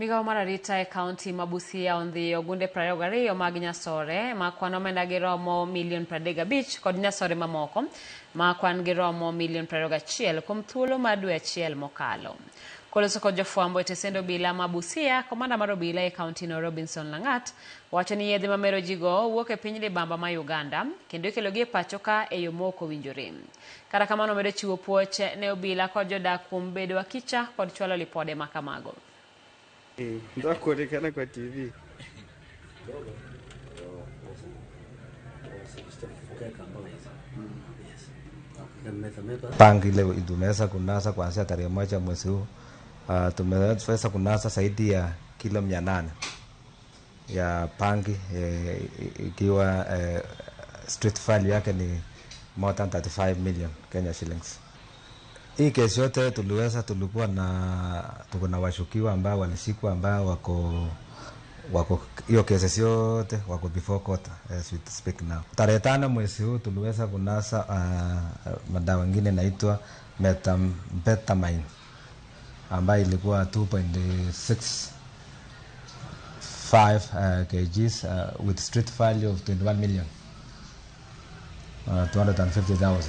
Migawo mar arita e kaunti ma Busia ondhiyo ogunde 22 mag nyasore ma kwan omenda gi romo milion 35 kod nyasore mamoko ma kwan gi romo milion 21 kuom thuolo mar dwe achiel mokalo. Koloso kod jofwambo e tesend obila ma Busia, komanda mar obila e kaunti no Robinson Langat wacho ni yedhe mamero ji go wuok e piny libamba ma Uganda kendo ikelogi e pacho ka e yo mok owinjore. Kata kamano omedo chiwo puoch ne obila kod jodak kuom bedo akicha kod chwalo lipode ma kamago. Nataka kuonekana kwa TV. Bangi ile tumeweza kunasa kuanzia tarehe 1 mwezi huu. Tumeweza kunasa zaidi ya kilo 800 ya bangi, ikiwa street value yake ni more than 35 million Kenya shillings. Hii kesi yote tulikuwa na, tuko na washukiwa ambao walishikwa ambao wako hiyo kesi yote wako before court as we speak now. Tarehe 5 mwezi huu tuliweza kunasa madawa mengine inaitwa methamphetamine ambayo ilikuwa 2.65 kgs with street value of 21 million 250,000.